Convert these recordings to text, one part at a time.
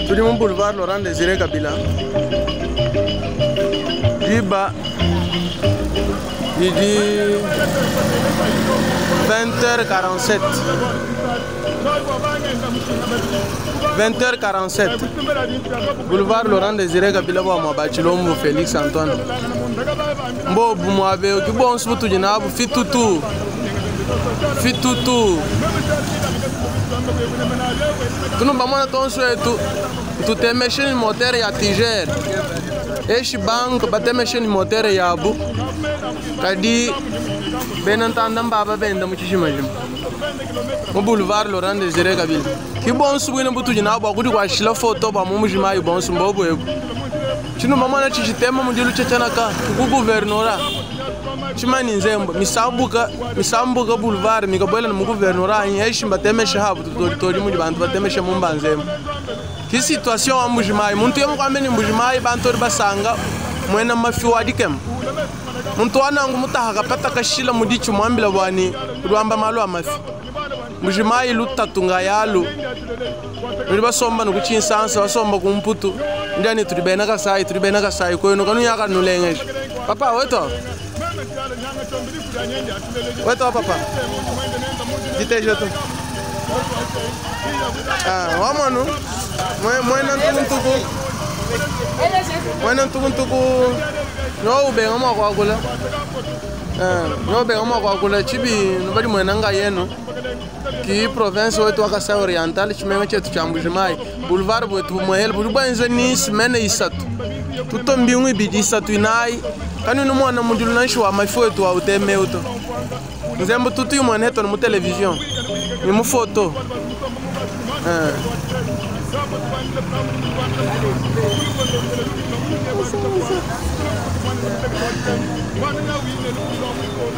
Tudi mu boulevard Laurent Desire Kabila. Diba didi 20h47. 20h47 boulevard Laurent Desire Kabila bua mua Tshilombo Felix Antoine mbobu muabe ki bonso butudi nabu fitutu fitutu tunu bamona tonso etu tutemeshe ni motere ya Tiger eshi bank batemeshe ni motere yabu kadi bena ntanda mbaba benda mu tshishimashima mu boulevard Laurent Desire Kabila ki bonso bwine butudi nabu bua kudi kuashila foto bua mu Mbuji-Mayi bonso mbobu ebu tshinu bamona tshitshitema mudilu tshetshanaka ku guvernora tshimani nzembo misambuka misambuka boulevard mikabuela mu guvernora anyi eshi mbatemeshe habu tutolitoli mudi bantu batemeshe mu mbanzembo ki situation wa Mbuji-Mayi muntu yemu kwambe ni Mbuji-Mayi bantu ori basanga mwena mafi wa dikema muntu wanangu mutaha kapata kashila mudichu mwambila bwani lwamba malu amafi Mbuji-Mayi lutatu nga yalu nudi basomba nukuchinsansa basomba kumputu ndiani tuli bena kasai tuli bena kasai kwenu kanu yaka nulengeje papa weto weto papa jiteje tu ah wamanu mwena ntukuntuku mwena ntukuntuku no ubenga mwakwakula no ubenga mwakwakula chibi nubali mwena nga yenu ki province wetu wa Kasai Oriental chimenga chetu cha Mbuji-Mayi boulevard bwetu bumuhele buli bwenze ni semaine isatu tuto mbingu ibidi isatu inayi kani ni mwana mudilu nanshi wa mafi wetu wa uteme uto nzembo tutu imwene heto ni mu television ni mu photo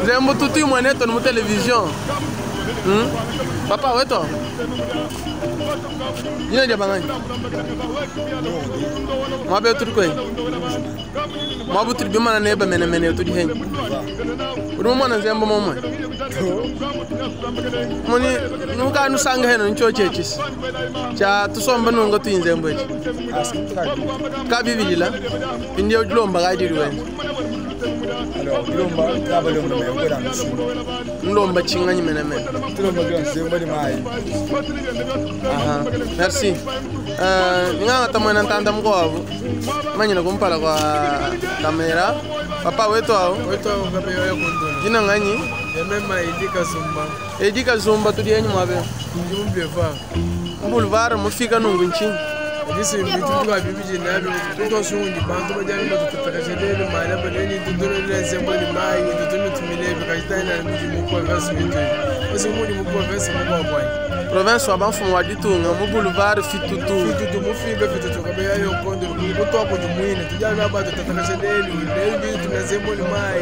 nzembo tutu imwene heto ni mu television. Papa weto Jina dia bangani Mwabe turi kwe Mwabu turi bimana neba mene mene turi henyi Uri mwana nzembo momwe Muni nuka nusanga heno ncho chechisi Cha tusomba nunga tu nzembo echi Kabibilila India ujilomba kaidiri wenzi. Alors, Lomba, trabalhando mesmo, Lomba chinga nyimene mene. Lomba nzembo ni mai. Aha, merci. Ninga tamwena ntanda mkoavu. Manyina kumpala kwa kamera. Papa wetu hao. Wetu hao kabeyo ya kondolo. Jina ngani? Yamema Edi Kazumba. Edi Kazumba tudi yenyu mwabe. Ndimu Boulevard mufika nungu nchini. Disi mitundu ka bibiji na bi tuto sungu bantu bajani batutakashelele mala baleni tutolo nzembo ni mai tutolo tumile bikajita na mji mu province wetu. Basi mu mu province mu kwa kwa. Province wa banfu wa ditunga mu boulevard fitutu. Fitutu mufika fitutu kabeya yo kondo kuto ko jumuine tujana ba tutakashelele lelo ni tunazembo ni mai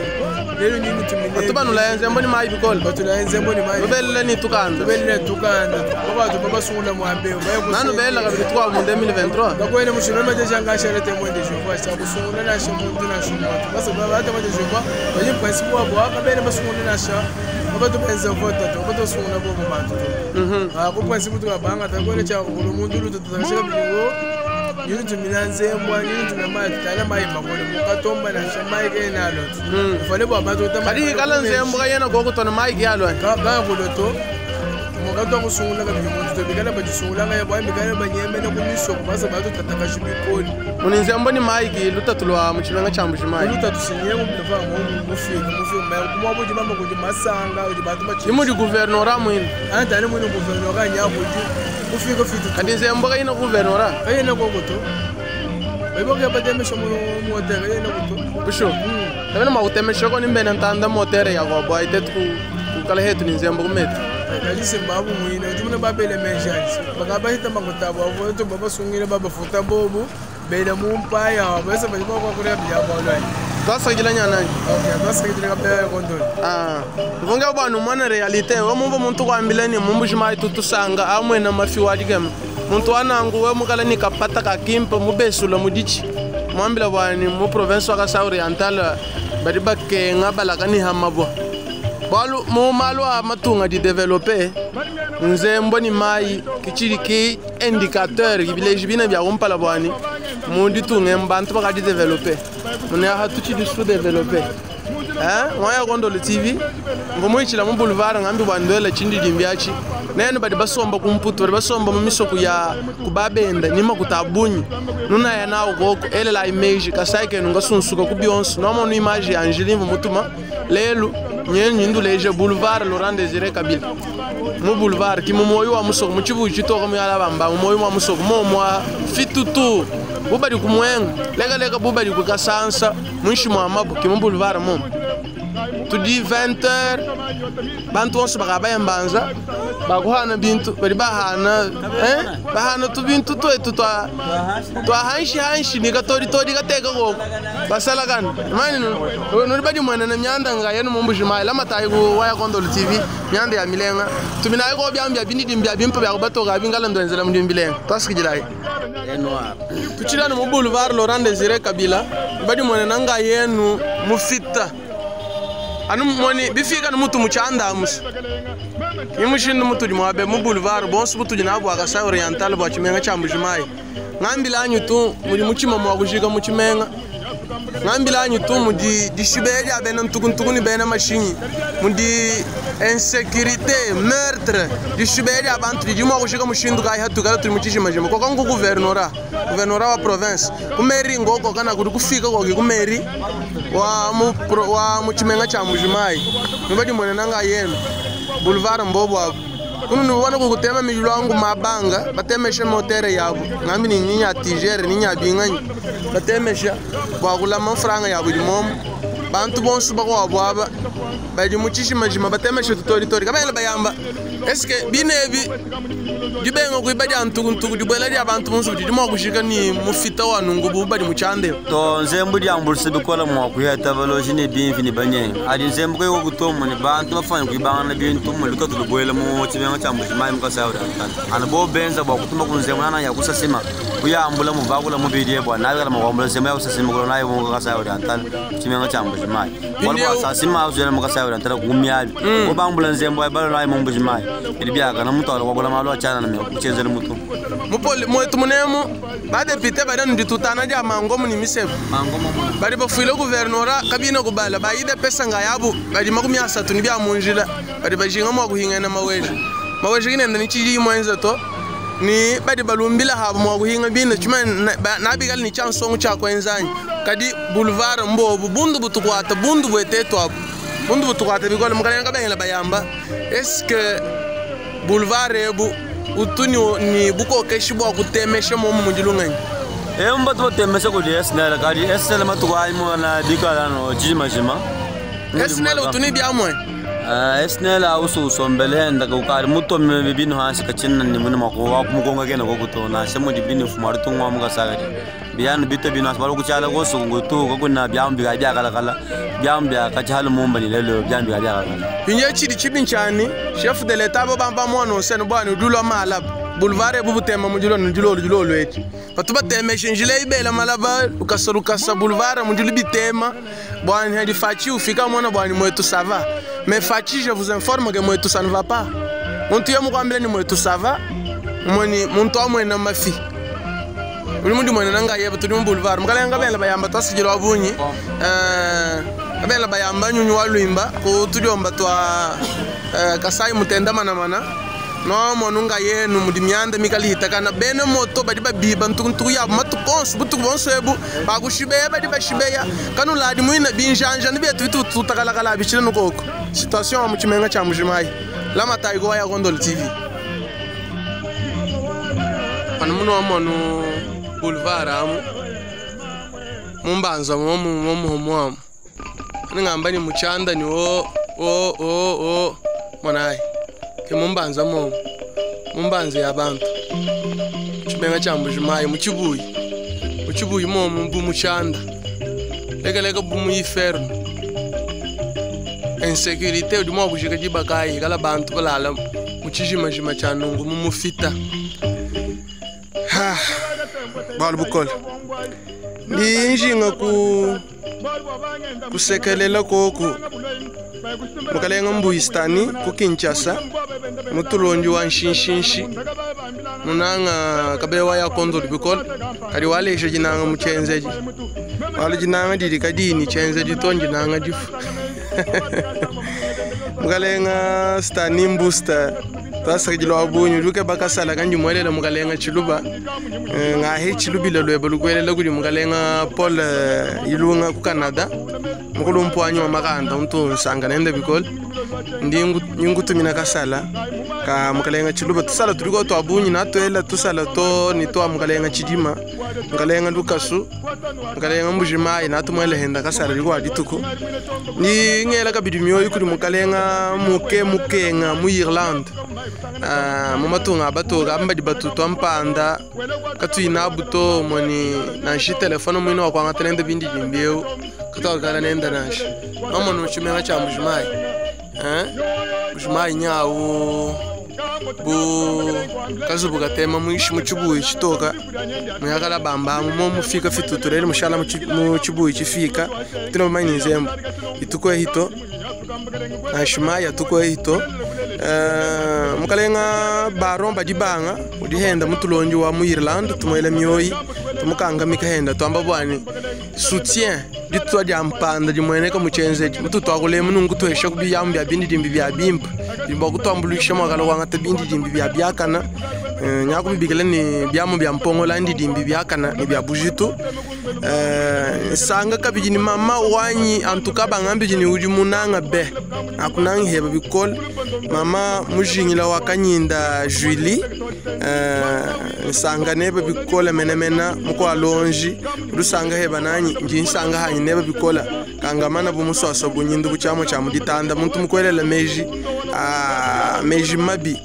lelo ni tumile. Atubanu la nzembo ni mai bikol. Batula nzembo ni mai. Bele ni tukanda. Bele tukanda. Baba baba sungula mwambe. Nanu bele kabili tukwa mu 2023. Bakwene mushimema deja ngashere témoin de Jéhovah cha kusungula na shimuntu na shimuntu basi baba témoin de Jéhovah bali principe wa bwa kabele basungula na sha baba to benza vote to baba sungula bo bantu ah ko principe to banga ta kwene cha kulumuntu luto tashaka bilingo yini tumina nzembwa yini tumina tala mai makole mukatomba na shamai ke na lot ufale bo bantu ta kali kala nzembwa yena gogo to na mai ke alwa ka ba kuloto mukato kusungula ka bimuntu to bikala bajisungula nga yabo bikala banyemene kumiso kubasa bantu tatakashibikoli muninzembo ni mai lutatulwa mu chimenga cha Mbuji-Mayi lutatu sinye mu mufika mufika kumwabo jimama kuti masanga kuti bantu bachi imudi guvernora mwini anta ni mwini guvernora nyabuji mufika fitu kandi nzembo kayina guvernora kayina gogoto bebo ke batemesha mu motere kayina goto busho tabena mautemesha ko nimbene ntanda motere ya gobo aite ku kala hetu ni nzembo kumeta kalisi babu mwine tumuna babele menjani bakabahita mangotabo abo to babasungile babafuta bobu bele mumpaya bese bajima kwa kuria bya twasagila nyanani okay twasagila kabya kondolo ah ngonga banu mwana realite we mumbo muntu kwambile ni mu Mbuji-Mayi tutusanga amwe na mafi wa digema muntu wanangu we mukala ni kapata kakimpa mubesula mudichi Muambila bua ne mu province wa Kasai Oriental badi bakenga balaka ne hamabua. Bualu mu malu a matunga adi developpe, nzembo ne mayi ke tshidi ke indicateur, ke bileji bine bia kumpala bua ne mu ditunga emu bantu bakadi developpe. Muneaha tutshidi sous developpe. Hein? Mwaya Kondolo TV, mvua muitshila mu boulevard ngambi bua nduela tshindidimbi atshi. Nenu badi basomba ku Mputu, badi basomba mu misoko ya ku babenda ni makuta a bungi. Nunaya nawu koko, elelayi meji, Kasai kenu ngasunsuka ku bionso. Nuamonu image ya njila imvua mutuma lelu, nyenu nyinduleja boulevard Laurent Desire Kabila. Mu boulevard ki mu moyo wa musoko, mu tshivuyi tshitoka mu yala bamba, mu moyo wa musoko momua fitutu. Bu badi ku Mwenga, leka leka bu badi ku Kasansa. Muinshi mua mabue ke mu boulevard momu. Tudi 20 heures, bantu bonso bakaba baya mbanza bakuhana bintu, badi bahana eh, bahana tubintu tuetu tua tua hanshi hanshi ni katolitoli kateka koko basalakana. Mani nudi badimuenene mianda ngayenu mu Mbuji Mayi lamatayi ku Waya Kondolo TV mianda ya milenga tuminayi ko biamu bia bindidimbi bia bimpe bia kubatoka abi ngala nduenzela mudimu bilenga. Tuasikidilayi. Tutshidi anu mu boulevard Laurent Desire Kabila, badimuenena ngayenu mufita anu moni bifika anu mutu mu tshianda amusi. Ki mushindu mutudi muabe mu boulevard bonso butudi nabu bua Kasai Oriental bua tshimenga tshia Mbuji-Mayi. Ngambila anyi tu mudi mutshima mua kujika mu tshimenga. Ngambila anyi tu mudi dishibeya dia bena ntukuntuku ne bena mashinyi, mudi insecurite, meurtre, dishibeya dia bantu didi mua kujika mushindu kayi hatuikala tudi mu tshijimajima. Koka nku gouvernorat, gouvernorat wa province, ku mairie ngokoka na kudi kufika koki ku mairie wa mu pro, wa mu tshimenga tshia Mbuji-Mayi. Nubadimuenena ngayenu boulevard mbobu abu. Kunu nubona kukutema milulu angu mabanga, batemesha motere yabu, ngambi ni nyinya tigere ni nya binganyi, batemesha bua kulama mfranga yabu idi momu. Bantu bonso bakuabu aba badi mu tshijimajima batemesha tutolitori kabena bayamba. Eske binebi dibenga kuiba dia ntukuntuku dibuela dia bantu bonso didi mua kujika ni mufita wa nungu bu badi mu tshiande. To nzembu diambuluisha bikola mua kuheta baloji ne bimvi ne banyenga. Adi nzembu kai kutomu ne bantu bafanya kuibangana bintu mu lutatu lubuela mu tshimenga tshia Mbuji-Mayi mu Kasai Oriental. Anu bo benza bua kutuma ku nzembu nana ya kusasima kuyambula muvakula mubidi bua nabikala mukwambula nzembu ya kusasima kulo nayo mu Kasai Oriental tshimenga tshia Mbuji-Mayi. Bualu bua sasima azwela mu Kasai Oriental kumiabi. Bo bambula nzembu ayi balo nayo mu Mbuji-Mayi. Idi biakana mutwala kwakula malu achana na kuchenzela mutu. Mupoli mwetu munemu badepite badi anu ditutana dia mangomu ni misebu. Badi bafuile guvernora kabina kubala bayide pesa ngayabu badi 30 ni bya munjila badi bajinga mwa kuhingana maweje. Maweje kinenda ni chiji mwenza to ni badi balumbila habu mwa kuhinga bina chuma nabikali ni chansongo cha kwenzanyi. Kadi boulevard mbobu bundu butukwata bundu bwetetu abu. Bundu butukwata bikole mukalenga kabengela bayamba. Est-ce que boulevard ebu utuni ni bukokeshi bwa kutemesha momu mujilunganyi? Emba tu temesha kudi SNL kadi SNL matuku ayi mo na bikala no jima jima. SNL utuni bya mwe? SNL ausu usombele nda kukari muto me binu hansi kachinna ni munu mako wa kumukonga kena kokuto na shemu di binu fumaru tungwa muka sagari. Biyanu bito binu asbaru kuchala kosu ngutu kokuna byamu biga bya kala kala. Byamu bya kachalu mumba ni lelo byamu biga bya kala kala. Inye chidi chibinchani chef de l'état bo bamba mwana osene bwana udulo malab. Boulevard ebu butema mujulo njulo njulo lwetu. Batu batemesha njile ibela malaba ukasa ukasa boulevard mujulo bitema. Bwana hadi fachi ufika mwana bwana mwetu ça va. Mais fachi je vous informe que mwetu ça ne va pas. Muntu yemu kwambile ni mwetu ça va. Mwani muntu amwe na mafi. Uli mundi mwene nanga yebe tuli mu boulevard. Mukalenga bela bayamba twasijira wabunyi. Bela bayamba nyunyu walwimba ku tuliomba twa Kasai mutenda mana mana. No monunga yenu mudi myanda mikali hitakana bene moto badi babiba ntukuntuku ya matu konsu butuku bonso ebu bakushibeya badi bashibeya kanu ladi muina binjanja nibetu bitu tutakalakala bichile nukoko situation mu chimenga cha Mbuji-Mayi lama taigo ya Kondolo TV pano muno amonu boulevard amu mumbanza momu momu momu ningamba ni muchanda ni o o o o monai ke mumbanza momu mumbanza ya bantu chimenga cha Mbuji-Mayi muchibuyi muchibuyi momu mbu muchanda leka leka bu muiferno insécurité udi mwa kujika jibakayi kala bantu balala muchijima jima cha nungu mumufita ha balu bukole. Ndi njinga ku kusekelela koku mukalenga Mbuistani ku Kinshasa mutulondi wa nshinshinshi munanga kabewa ya kondolo bikole kadi walesha jinanga muchenzeji wala jinanga didi kadini chenzeji to njinanga difu mukalenga Stani Mbusta twasakidila wa bunyu luke bakasala kanji mwelela mukalenga chiluba ngahe chilubila lweba lukwelela kuli mukalenga Paul Ilunga ku Canada mukulu mpwanyi wa makanda untu nsanga nende bikole ndi ngutumina kasala ka mukalenga chiluba tusala tuliko twa bunyu natwela tusala to ni twa mukalenga chidima mukalenga lukasu mukalenga mbujimayi natumwele henda kasala liko adituku ni ngela kabidi myoyo kuli mukalenga muke mukenga mu Irlande mu matunga abatoka ambadi batutu ampanda katuina buto moni nanshi telefone mwino wakwanga nende bindi jimbeu katwakala nenda nanshi mamono chimenga cha mbujimayi mbujimayi nyawo bu kazubu katema mwishi muchibuyi chitoka muyakala bamba mo mufika fitutu mushala muchibuyi chifika tino manyi nzembo itukwe hito nashimaya tukwe hito mukalenga baron badibanga udihenda mutulonji wa mu Irlande tumwele myoyi tumukanga mikahenda twamba bwani soutien ditwa dia mpanda dimweneka muchenzeji mututu akule munungu twesha kubiyambi bindi dimbi bya bimpa dimba kutwambulisha mwakala wanga tabindi dimbi bya byakana nyakubibikela ni byamu bya mpongola ndi dimbi byakana ni bya bujitu sanga kabiji ni mama wanyi antuka bangambi ni udi munanga be akunanga heba bikol mama mujingila wakanyinda Julie sanga neba bikola menemena muko alonji rusanga heba nanyi nji nsanga hanyi neba bikola kangamana bumuswaso bunyindu buchamo cha muditanda muntu mukwelela meji meji mabi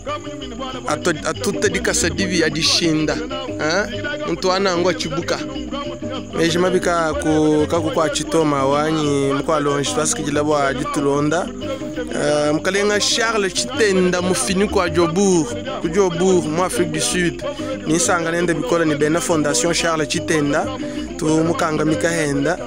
atuta dikasa dibi adishinda muntu anangwa chibuka meji mabi ka kwa chitoma wanyi muko alonji twasikijila bwa ditulonda mukalenga Charles Chitenda mufini kwa Jobourg ku Jobourg mu Afrique du Sud nisanga nende bikola ni bena Fondation Charles Chitenda tu mukanga mikahenda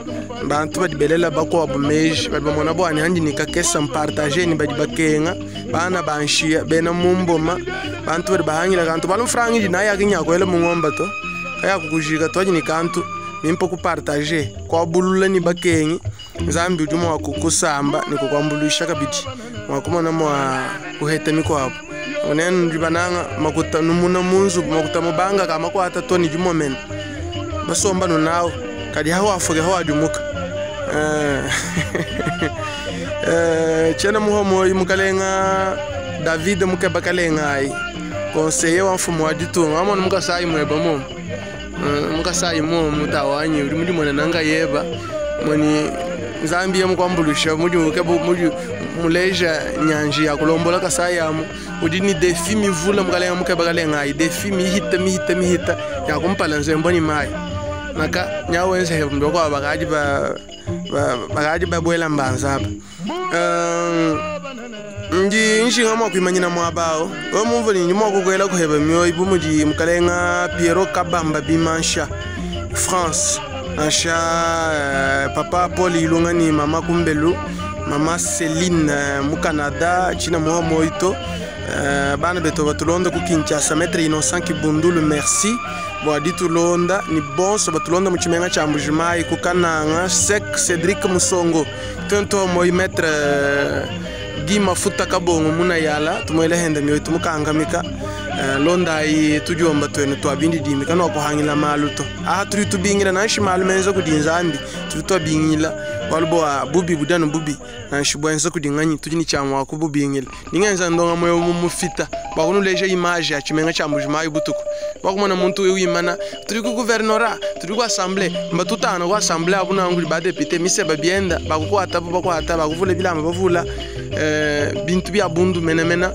bantu badibelela bakwa bumeji badi bamona bwani handi nikakesa mpartage ni badi bakenga bana banshia bena mumboma bantu badi bahangila kantu balumfrangi dina yakinyakwele mungomba to kaya kukujika twaji ni kantu mimpo kupartage kwa bulula ni bakengi nzambi ujuma wa kukusamba ni kukwambulisha kabidi mwakumona mwa kuheta mikwabo onenu ndibananga makuta numuna munzu makuta mubanga kama kwa hata toni jumomena basomba nunawo kadi hawa afuge hawa jumuka chena muhomo mukalenga David mukebakalenga ai conseiller wa mfumo wa ditunga amona mukasayi mweba mo mukasayi mo mutawanyi uri muri mona nanga yeba moni nzambi mukwambulusha muri mukebo muri muleja nyanji ya kulombola kasayamu udi ni defi mivula mukalenga mukebakalenga ai defi mihita mihita mihita ya kumpala nzembo ni mai naka nyawenze hembo kwa bakaji ba bakaji babwela mbanza ndi nshinga mwakwimanyina mwabao we mumvu ni mwakukwela kuheba myoyo bumuji mukalenga Piero Kabamba Bimansha France ansha papa Paul Ilunga ni mama Kumbelu mama Celine mu Canada china mwa moito bana beto batulonda ku Kinshasa Maître Innocent Kibundulu merci bwa ditulonda ni bonso batulonda mu chimenga cha Mbujimayi ku Kananga Sek Cedric Musongo tonto moy Maître Guy Mafuta Kabongo muna yala tumwele henda myoyo tumukangamika londa yi tujomba twene twabindi dimi kana kuhangila maluto aha turi tubingira nanshi malu menza kudinzambi turi twabingila walbo bubi budano bubi nanshi bwenza kudinganyi tujini chamwa kububingila ningenza ndonga moyo mufita bakunuleje image ya chimenga cha Mbujimayi butuku bakumona muntu uyimana turi ku guvernora turi ku assemblée mbatutana ku assemblée abuna nguli ba député mise babienda bakukwata bakwata bakuvula bilamba bavula bintu bya bundu menemena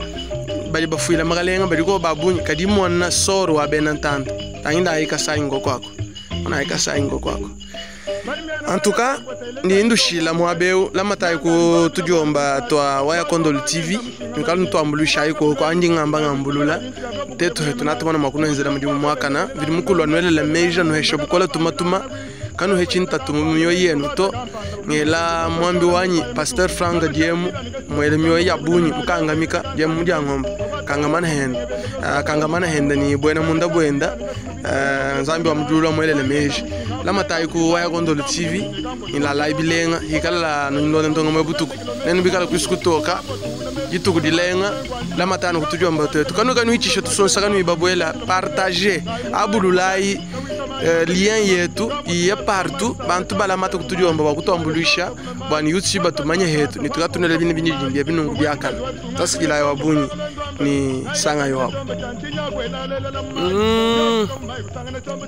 bali bafuila magalenga bali ko babunyi kadi mwana soro wa benantanda tanginda ayika sayingo kwako ona ayika sayingo kwako en tout cas ndi ndushila mwabeu lamatayi ku tujomba twa waya Kondolo TV mikalo ntwambulusha ayiko ko andi ngamba ngambulula tetu hetu natumana makunenzela mudimu mwakana vili mukulu anwelela meja nuhesha bukola tumatuma Kanuhetshi ntatu mu mioyo yenu to. Ngela mwambi wanyi Pasteur Frank Diemu mwele mioyo ya bunyi mukangamika Diemu mudiangomba kangamana henda kangamana henda ni bwena munda bwenda Nzambi wa mujulu amwelele meji lamatayi ku Waya Kondolo TV nilala ibilenga hikala nundonda ntonga mwe butuku nenu bikala kuisukutoka dituku dilenga lamatano kutujomba twetu kanu kanu ichisha tusonsa kanu ibabwela partager abululai lien yetu iye partout bantu balamata kutujomba bakutwambulisha bwani YouTube batumanye hetu nitukatunele bini bini bya binungu byakana tasikila wabunyi ni sanga yo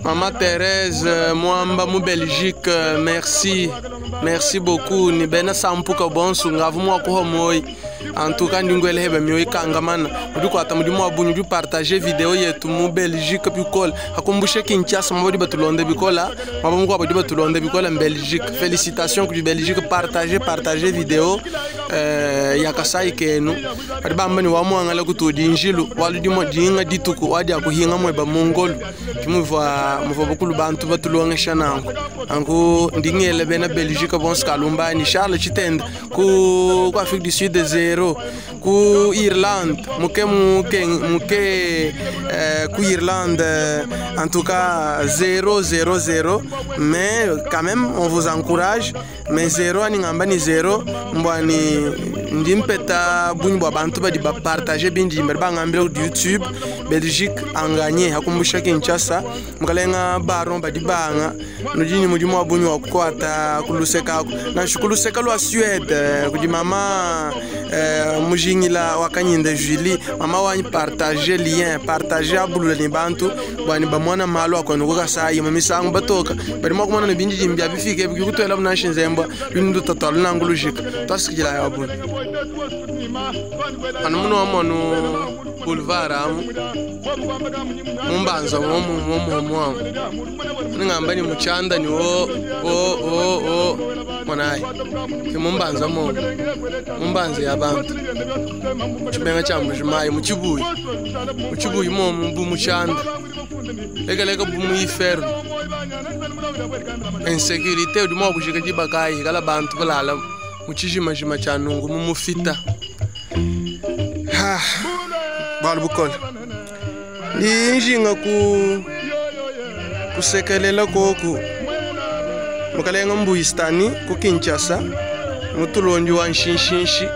Maman Thérèse Mwamba mu Belgique, merci merci beaucoup ni bena sampuka bonsu ngavu mwa kuho moyi en tout cas ndingwele heba mioyi kangamana udi kwata mudimu wa bunyi udi partager video yetu mu Belgique bikola akumbushe Kinshasa mabodi batulonde bikola mabo mukwa bodi batulonde bikola mu Belgique. Félicitations ku Belgique, partager partager video ya Kasai kenu badi bamba ni wamwangala kutudi injilu waludi dinga dituku wadi akuhinga mweba mongolu kimuva muva bukulu bantu batulongesha nanku anku ndingele bena Belgique bonsu kalumbani Charles Chitende ku Afrique du Sud zero ku Irlande muke muke muke ku Irlande en tout cas 0 0 0 mais quand même on vous encourage mais zero ani ngamba ni zero mbwani ndimpeta bunyi bwa bantu badi ba partager bindi mbere bangambira ku YouTube Belgique anganye hakumbusha Kinshasa mukalenga baron badi banga nujini mudimu wa bunyi wa kukwata kuluseka na shukuluseka lwa Suède kudi mama mujingila wakanyinde Julie mama wanyi partager lien partager abulula ni bantu bwani bamwana malo akwenu kukasayi mamisango batoka bali mwakumona nibindi dimbya bifike bikutwela bunashinzembwa bindu tatwalu nangulujika twasikila yabuni anu muno wamonu boulevard amu mumbanza momu momu momu ningamba ni muchanda ni wo wo wo wo mwanayi ke mumbanza momu mumbanza ya bantu chibenga cha mbujimayi muchibuyi muchibuyi momu bu muchanda leka leka bu muiferno insécurité udi mwakushika jibakayi kala bantu balala muchijimajima cha nungu mumufita ha balu bukola ndi njinga ku kusekelela koku mukalenga mbuyistani ku Kinshasa mutulondi wa nshinshinshi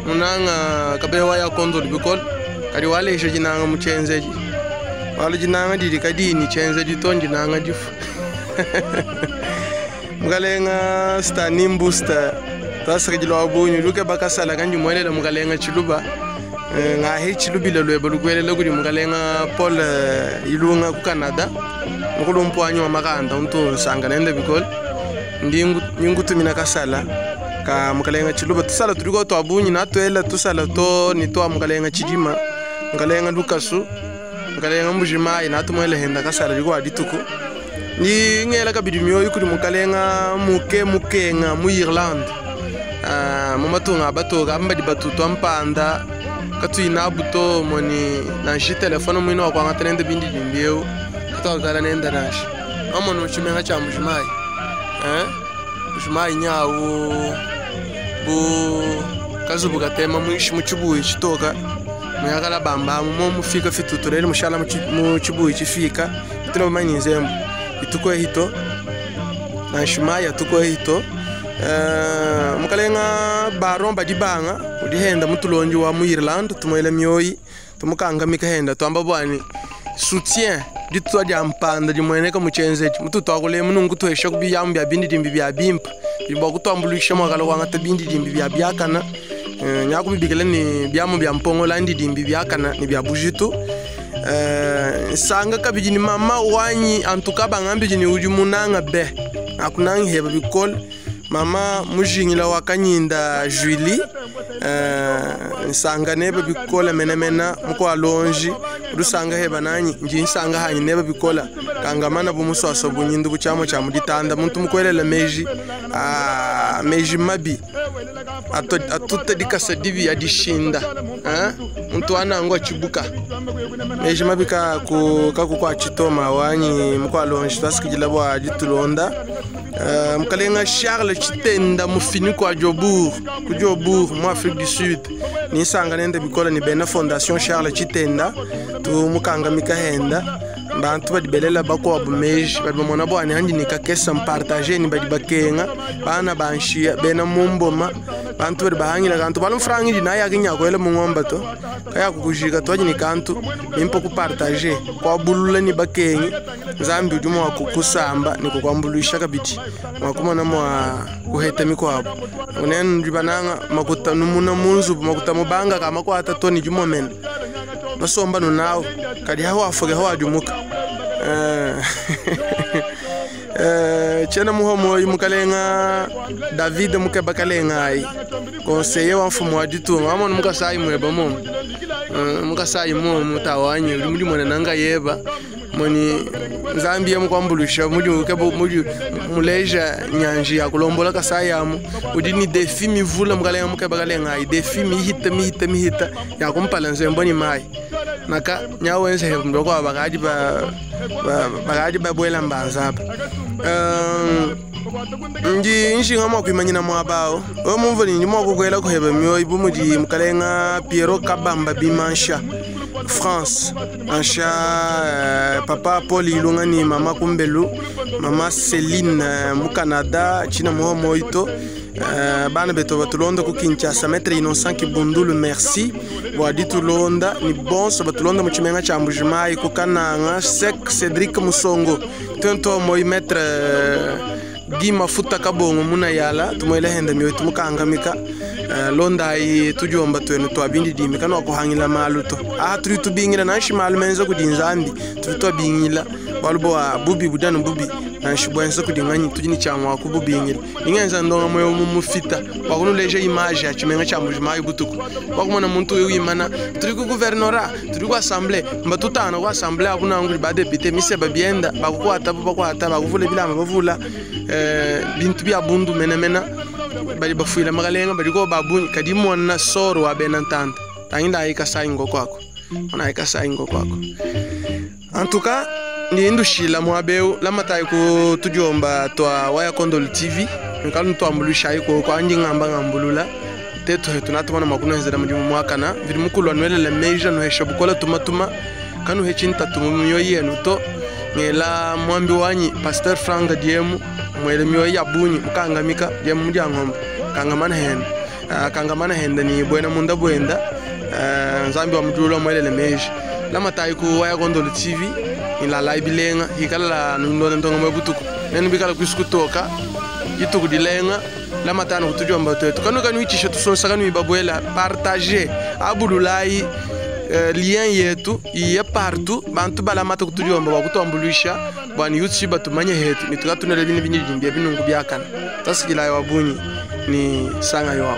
munanga kabewa ya kondolo bikola kadi walesha jinanga muchenzeji walo jinanga didi kadini chenzeji to njinanga jifu mukalenga stani mbusta tasakajila wabunyu luke bakasala kanji mwelela mukalenga chiluba ngahe chilubile lwebo lukwelele kuli mukalenga Paul Ilunga ku Canada mukulu mpwanyi wa makanda untu nsanga nende bikola ndi ngutumina kasala ka mukalenga chiluba tusala tuliko twabunyi natwela tusala to ni twa mukalenga chidima mukalenga lukasu mukalenga mbujimayi natumwele henda kasala liko adituku ni ngela kabidi mioyo kuli mukalenga muke mukenga mu Irlande mumatunga batoka ambadi batutu ampanda katuina buto moni nanshi telefone mwino wakwanga tenende bindi dimbieu katwakala nenda nashi amono chimenga cha mbujimayi mbujimayi nyawu bu kazubu katema mwishi muchibuyi chitoka muyakala bamba mo mufika fituturele mushala muchibuyi chifika tilo manyi nzembo ituko hito nanshimaya tuko hito mukalenga baron badi banga udihenda mutulonji wa mu Irlande tumwele mioyi tumukangamika henda twamba bwani soutien ditwa dia mpanda dimweneka muchenzeji mututwakule munungu tuhesha kubiyambu bya bindi dimbi bya bimpa bibwa kutwambulisha mwakala kwangata bindi dimbi bya byakana nyakubibikele ni byamu bya mpongola ndi dimbi byakana ni bya bujitu sanga kabidi ni mama wanyi antuka bangambiji ni udi munanga be akunanga heba bikola mama mujingila wakanyinda Julie nsanga neba bikola menemena muko alonji rusanga heba nanyi nji nsanga hanyi neba bikola kangamana bumuswaso bunyindu buchamo cha muditanda muntu mukwelela meji meji mabi Atuta dikasa dibi adishinda muntu wanangu achibuka meji mabi kakukwa chitoma wanyi mukwalonji twasikijila bwa ditulonda. Mukalenga Charles Chitenda mufini kwa Jobourg ku Jobourg mu Afrique du Sud nisanga nende bikola ni bena Fondation Charles Chitenda tumukangamika henda bantu badi belela bakuabu meji badi bamona bwani handi nikakesa mpartage ni badi bakenga bana banshia bena mumboma bantu badi bahangila kantu balumfrangidi naye akinyakwele mung'omba to kaya kukujika twaji ni kantu mimpo kupartage kwabulula ni bakengi nzambi udi mwa kukusamba ni kukwambuluisha kabidi mwakumona mwa kuheta mikwabo unene ndibananga makuta numuna munzu makuta mubanga kama kwata to ni jumomene basomba nunawo kadi hawo afoge hawo adumuka chena muhomo mukalenga David mukeba kalenga ai conseiller wa mfumo wa ditunga wamona mukasai mweba momo mukasai momo tawanye uli muli mona nanga yeba moni nzambi yamukwambulusha muli ukebo muli muleja nyanji ya kulombola kasai yamu udi ni defi mivula mukalenga mukeba kalenga ai defi mihita mihita mihita ya kumpala nzembo ni mai naka nyawenze ndoko bakadi ba bakadi babwela mbanza apa ndi nshinga mwakwimanyina mwabao we mumvuni ndi mwakukwela kuheba myoyo bumudi mukalenga Piero Kabamba Bimansha France ansha papa Paul Ilunga ni mama Kumbelu mama Céline mu Canada china muho moito bana beto batulonda ku Kinshasa maître Innocent Kibundulu merci bwadi tulonda ni bonso batulonda mu chimenga cha Mbujimayi ku Kananga Sek Cédric Musongo tonto moy maître Guy Mafuta Kabongo muna yala tumoile henda myoyo tumukangamika londa tujomba twenu twabindi dimi kana kuhangila maluto aha turi tubingira nanshi malu menza kudinzambi turi twabingila balubo bubi budanu bubi nanshi bwenza kudinganyi tujini chamwa kububingira ningenza ndonga moyo mumufita bakunuleje image ya chimenga cha Mbujimayi butuku bakumona muntu uyu imana turi ku guvernora turi ku assemblée mbatutana ku assemblée akunanguli ba député miseba bienda bakukwata bakwata bakuvula bilamba bavula bintu bya bundu menemena bali bafuila magalenga bali ko babunyi kadi mona soro wa benantanta tanginda ayikasa ingo kwako ona ayikasa ingo kwako en tout cas ni ndushila mwabeu lamatai ku tujomba twa Waya Kondolo TV nkalu twambulusha iko kwa andi ngamba ngambulula tetu hetu makuno hezera muri mu mwakana viri mukulu anwelele meja nohesha bukola tumatuma kanu hechinta tumumyo yenu to ngela mwambi wanyi Pasteur Frank Diemu mwele myoyo ya bunyi mukangamika diemu mudyangomba kangamana henda kangamana henda ni bwena munda bwenda nzambi wa mujulu mwelele meja lamatai ku Waya Kondolo TV ilala ibilenga hikala ndonda ndonga mwebutuku nenu bikala kusukutoka ituku dilenga lamatano kutujomba twetu kanu kanu ichisha tusonsa kanu ibabwela partager abululai lien yetu iye partout bantu balamata kutujomba bakutwambulisha bwani yutsi batumanye hetu nitukatunele bini bini bimbia binungu byakana tasikila wabunyi ni sanga yo.